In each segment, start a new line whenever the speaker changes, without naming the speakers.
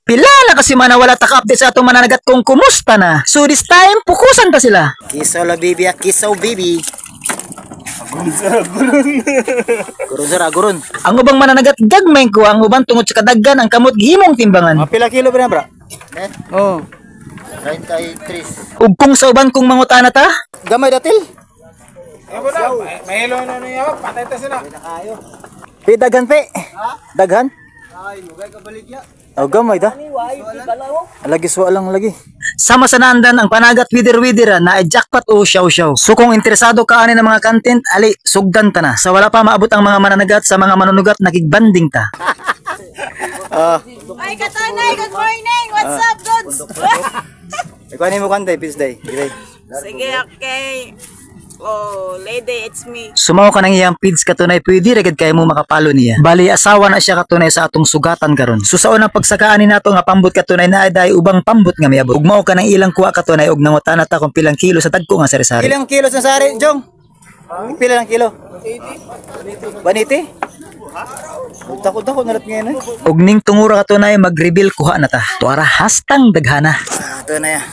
Pila na kasi mana wala ta ka-update sa atong mananagat kung kumusta na. So this time, pukusan ta sila.
Kisaw la baby, ah, kisaw baby. Gurun sir, gurun.
Ang ubang mananagat gagmay ko, ang uban tungod sa kadaggan ang kamot gihimong timbangan.
Mga pila kilo ba na, bra? Oh. 33.
Ug kung sa uban kung mangutana ta,
Gamay datil.
Mahilo na niya, patay ta sila.
Pe daghan pe. Daghan? Ay, mugay ka baligya. Oh, gamay da. Lagi suwa lang lagi.
Sama sa naandan ang panagat wider-widera na ay jackpot o siyaw-siyaw. So kung interesado ka ani ng mga content, ali, sugdan ta na. Sa wala pa maabot ang mga mananagat sa mga manunugat, nakigbanding ta.
Ay, Katanay, good morning! What's up, goods?
Ikaw ni mo kantay, peace day. Gilay.
Sige, okay. Oh, lady, it's me.
Sumaw ka ng iyang feeds katunay, pwede ragad kayo mo makapalo niya. Bali, asawa na siya katunay sa atong sugatan karon. So sa unang pagsakaan ni nato nga pambot katunay na ay dahi ubang pambot nga miabot. Ug mao ka ng ilang kuha katunay og nangutana ta kung pilang kilo sa tagko nga sari-sari.
Ilang kilo sa sari, Jong? Pila lang kilo? 180. 180? Dako-dako na lat ngayon eh.
Og ning tungura katunay mag-reveal kuha na ta. Tuara hastang daghana.
Ah, ito na ya.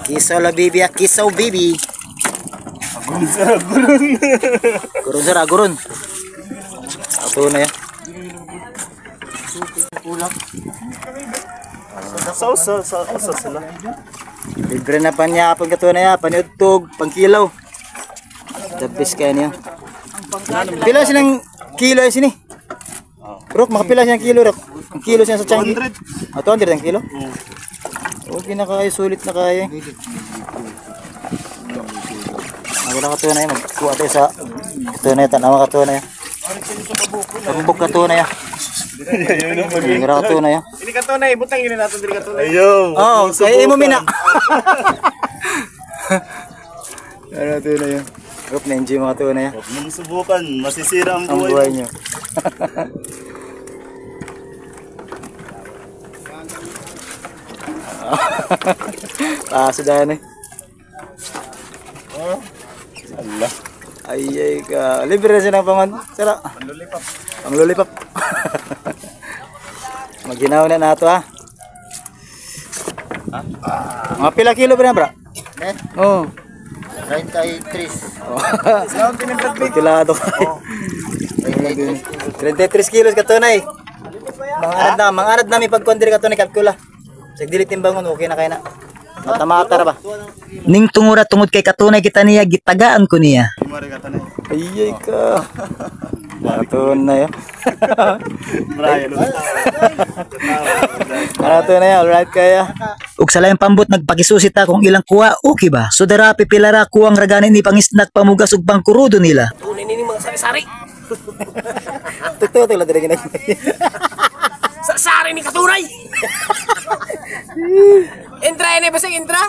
Kisaw la baby, ah, kisaw baby. Gurun sir, gurun. Gurun sir, gurun. Ito na ya.
Sa sila.
Libre na panyapon ka to na ya, paniudtog, pangkilaw. The best kaya niya. Pila silang kilo ay sini? Rok, makapila silang kilo, Rok. Ang kilo siya sa Changi. 200. Ah, 200 ang kilo? Okay na kayo, sulit na kayo. Ah, wala ka to na yun. Magkuha tayo sa... Ito na yun, tanawa ka to na yun. Tambok ka to na yun. Wala ka to na yun.
Ini katunay, butang ini natin diri katunay.
Ayaw.
Oh, kaya imo mina. Ano to na yun? Rok, na-enjoy mga to na yun.
Huwag mong subukan, masisira ang
Ang
buhay.
buhay niyo. Ah, sudah na.
Allah.
Ay, ay ka. Libre na siya ng pangan. Sara. Pang lollipop. Pang lollipop. Maghinaw na nato ha. Mga pila kilo ba na, bra? Oo.
33.
Oh. Kilado ka. 33 kilos katunay. Mangarad na, mangarad na may pagkondiri katunay kalkula. Sa dili timbangon okay na kay na. Mata-mata ra ba?
Ning tungura tungod kay katunay kita niya gitagaan ko niya.
Ay ay ka. Katunay.
Brian.
Katunay, all right kaya.
Ug sa laing pambot nagpakisusi ta kung ilang kuha okay ba. So dara pipilara kuwang ragani ni pangisnak pamugas ug pangkurudo nila.
Tunay ni mga sari-sari.
Totoo to lang diri ginag.
Sari ni katunay. Intra ini basta intra.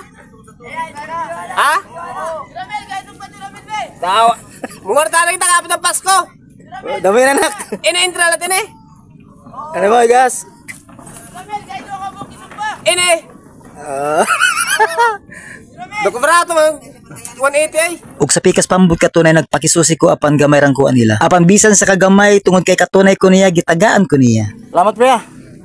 Ha? Tawa. Mungorta na kita kapit ang Pasko.
Dami na nak.
Ina intra latin eh.
Ano ba gas?
Ine.
Ah.
Dokubrato man 180 ay.
Ug sa pikas pambot katunay nagpakisusi ko apan gamay rang kuha nila. Apan bisan sa kagamay tungod kay katunay ko niya gitagaan ko niya.
Salamat pre.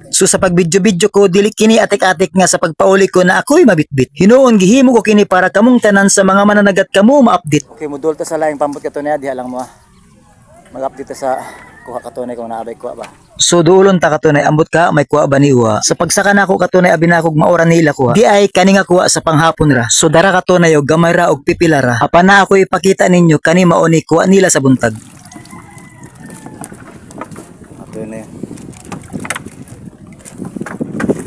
So sa pagbidyo-bidyo ko dili kini atik-atik nga sa pagpauli ko na ako'y mabitbit. Hinuon gihimo ko kini para kamong tanan sa mga mananagat kamo ma-update.
Okay, mudol ta sa laing pambot katunay diha lang mo ah. Mag-update ta sa kuha katunay kung naabay kuha ba.
So duolon ta katunay ambot ka may kuha ba ni uwa. Sa pagsaka nako katunay abi nakog maora nila kuha. Di ay kani nga kuha sa panghapon ra. So dara katunay og gamay ra og pipila ra. Apan na ako ipakita ninyo kani mao ni kuha nila sa buntag.
Katunay.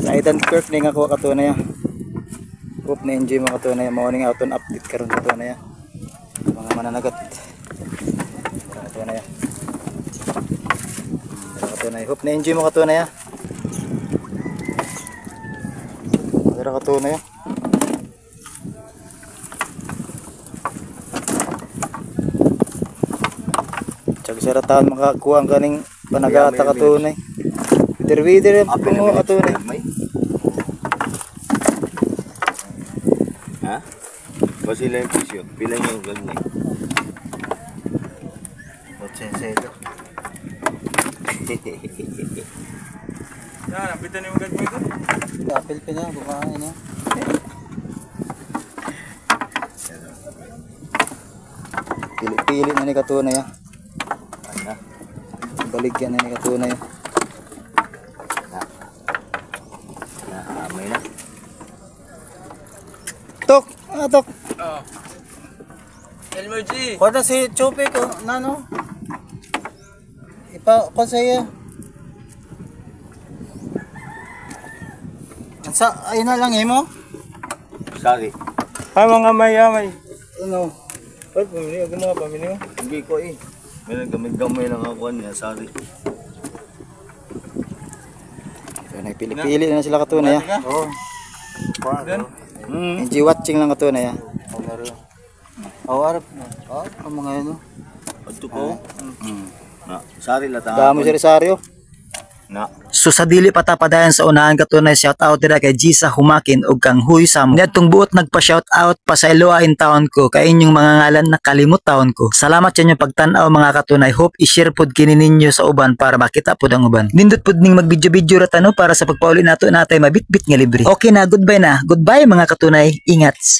Sa Aidan Kirk ni nga kuha katunay. Hope na enjoy mo katunay. Mao ning auton update karon katunay. Mga mananagat. Katunay. Katunay. Hope na enjoy mo katunay. Dara katunay. Tsaka sa ratahan makakuha ang kaning panagata katunay. Wither-wither ang panguha katunay.
Ha? Basila yung presyo. Pila yung gagawin.
Yan, apitan ni mo gagmay ko.
Apple pa na, bukain na.
Pili-pili na ni katunay ah. Baligyan na ni katunay ah.
Na, amay na.
Tok! Ah, tok!
Elmer G.
Kuha na si Chupe ko, nano? Ipa, kuha sa iya. Sa, ayun na lang imo?
Sorry.
Ay, mga may.
Ano?
Ay, pamili. Ako mga pamili.
Hindi ko eh. May naggamay-gamay lang ako niya, sorry.
So, nagpili-pili na sila katunay ah.
Oo.
Enjoy watching lang katunay ah.
Oo, arap. Oo, ang mga yun.
Adto ko. Na, sorry lata.
Damo si Rosario.
Na.
So sa dili pa ta padayon sa unahan katunay, shout out dira kay Gisa Humakin ug kang Huy Sam. Niadtong buot nagpa shout out pa sa Iloa in town ko kay inyong mga ngalan nakalimot taon ko. Salamat sa inyong pagtan-aw, mga katunay. Hope i-share pod kini ninyo sa uban para makita pod ang uban. Nindot pod ning mag-video-video ra tano para sa pagpauli nato natay mabitbit nga libre. Okay na, goodbye na. Goodbye, mga katunay. Ingats.